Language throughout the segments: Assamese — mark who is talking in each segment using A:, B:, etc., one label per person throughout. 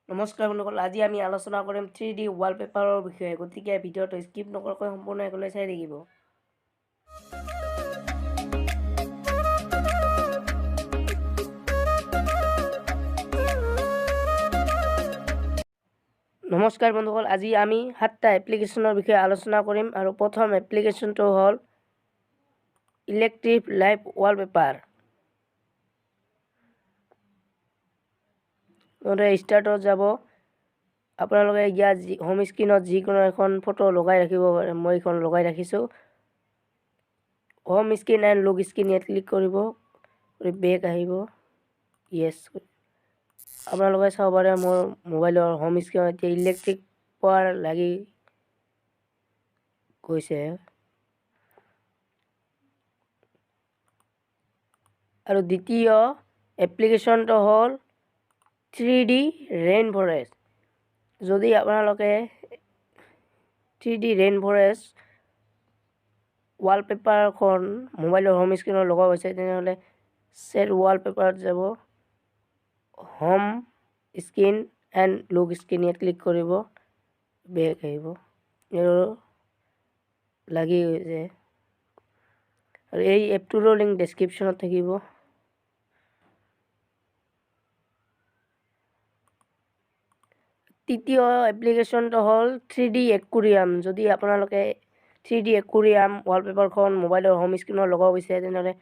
A: নমস্কাৰ বন্ধুসকল, আজি আমি আলোচনা কৰিম 3D ৱালপেপাৰৰ বিষয়ে। গতিকে ভিডিঅ'টো স্কিপ নকৰাকৈ সম্পূৰ্ণ শেষলৈ চাই থাকিব। নমস্কাৰ বন্ধুসকল, আজি আমি 7টা এপ্লিকেশ্যনৰ বিষয়ে আলোচনা কৰিম আৰু প্ৰথম এপ্লিকেশ্যনটো হ'ল ইলেক্ট্ৰিক লাইভ ৱালপেপাৰ। ষ্টাৰ্টত যাব, আপোনালোকে ইয়াত হোম স্ক্ৰীণত যিকোনো এখন ফটো লগাই ৰাখিব পাৰে। মই এইখন লগাই ৰাখিছোঁ। Home screen and lock screen ইয়াত ক্লিক কৰিব, কৰি বেক আহিব, য়েছ। আপোনালোকে চাব পাৰে মোৰ মোবাইলৰ হোম স্ক্ৰীণত এতিয়া ইলেক্ট্ৰিক পাৱাৰ লাগি গৈছে। আৰু দ্বিতীয় এপ্লিকেশ্যনটো হ'ল 3D rain forest. যদি আপোনালোকে 3D rain forest ৱালপেপাৰখন মোবাইলৰ হোম স্ক্ৰীণত লগাব বিচাৰে, তেনেহ'লে ছেট ৱালপেপাৰত যাব, home screen and lock screen ইয়াত ক্লিক কৰিব, বেক আহিব, আৰু লাগি গৈছে। আৰু এই এপটোৰো লিংক ডেছক্ৰিপশ্যনত থাকিব। তৃতীয় এপ্লিকেশ্যনটো হ'ল 3D aquarium. যদি আপোনালোকে 3D aquarium ৱালপেপাৰখন মোবাইলৰ হোম স্ক্ৰীণত লগাব বিচাৰে, তেনেহ'লে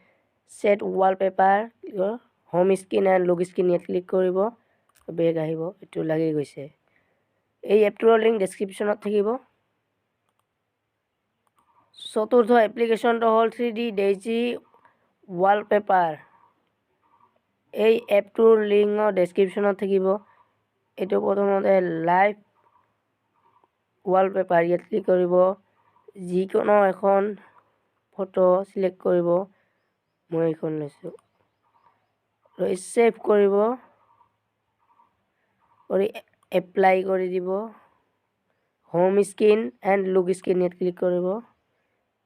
A: set wallpaper home screen and lock screen ইয়াত ক্লিক কৰিব, বেক আহিব, এইটো লাগি গৈছে। এই এপটোৰ লিংক ডেছক্ৰিপশ্যনত থাকিব। চতুৰ্থ এপ্লিকেশ্যনটো হ'ল 3D Daisy wallpaper. এই এপটোৰ লিংক ডেছক্ৰিপশ্যনত থাকিব। এইটো প্ৰথমতে লাইভ ৱালপেপাৰ ইয়াত ক্লিক কৰিব, যিকোনো এখন ফটো চিলেক্ট কৰিব। মই এইখন লৈছোঁ, ছেভ কৰিব, কৰি এপ্লাই কৰি দিব। Home screen and lock screen ইয়াত ক্লিক কৰিব,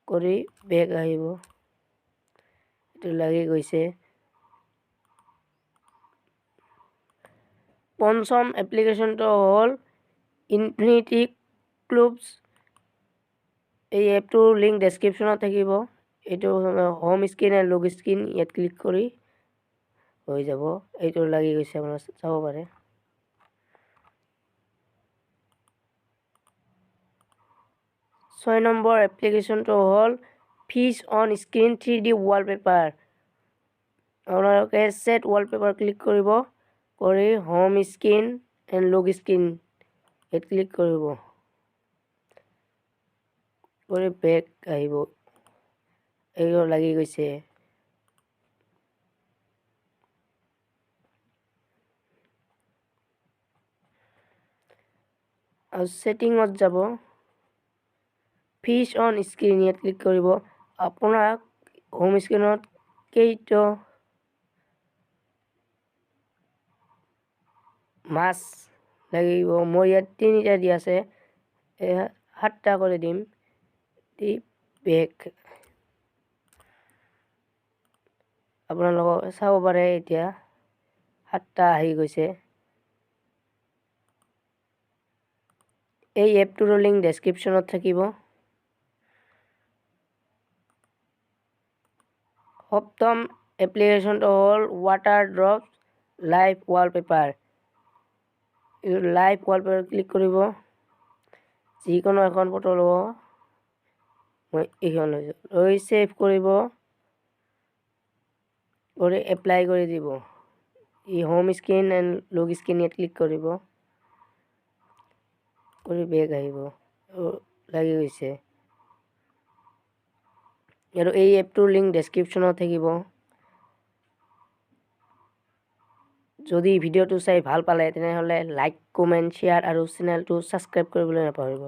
A: কৰি বেক আহিব, এইটো লাগি গৈছে। পঞ্চম এপ্লিকেশ্যনটো হ'ল ইনফিনিটি ক্লুবছ। এই এপটোৰ লিংক ডেছক্ৰিপশ্যনত থাকিব। এইটো home screen and lock screen ইয়াত ক্লিক কৰি হৈ যাব, এইটো লাগি গৈছে, আপোনাৰ চাব পাৰে। 6 নম্বৰ এপ্লিকেশ্যনটো হ'ল fish on screen 3D wallpaper. আপোনালোকে ছেট ৱালপেপাৰ ক্লিক কৰিব, কৰি home screen and lock screen ইয়াত ক্লিক কৰিব, কৰি বেক আহিব, এইটো লাগি গৈছে। আৰু ছেটিঙত যাব, ফিছ অন স্ক্ৰীন ইয়াত ক্লিক কৰিব। আপোনাক হোম স্ক্ৰীণত কেইটা মাছ লাগিব, মই ইয়াত 3টা দি আছে, 7টা কৰি দিম, দি বেক। আপোনালোকক চাব পাৰে এতিয়া 7টা আহি গৈছে। এই এপটোৰ লিংক ডেছক্ৰিপশ্যনত থাকিব। সপ্তম এপ্লিকেশ্যনটো হ'ল water drop live wallpaper. Live wallpaper click কৰিব, যিকোনো এখন ফটো ল'ব, মই এইখন লৈছোঁ, লৈ ছেভ কৰিব, কৰি এপ্লাই কৰি দিব। ই home screen and lock screen ইয়াত ক্লিক কৰিব, কৰি বেক আহিব, লাগি গৈছে। আৰু এই এপটোৰ লিংক ডেছক্ৰিপশ্যনত থাকিব। যদি ভিডিঅ'টো চাই ভাল পালে তেনেহ'লে লাইক, কমেণ্ট, শ্বেয়াৰ আৰু চেনেলটো ছাবস্ক্ৰাইব কৰিবলৈ নাপাহৰিব।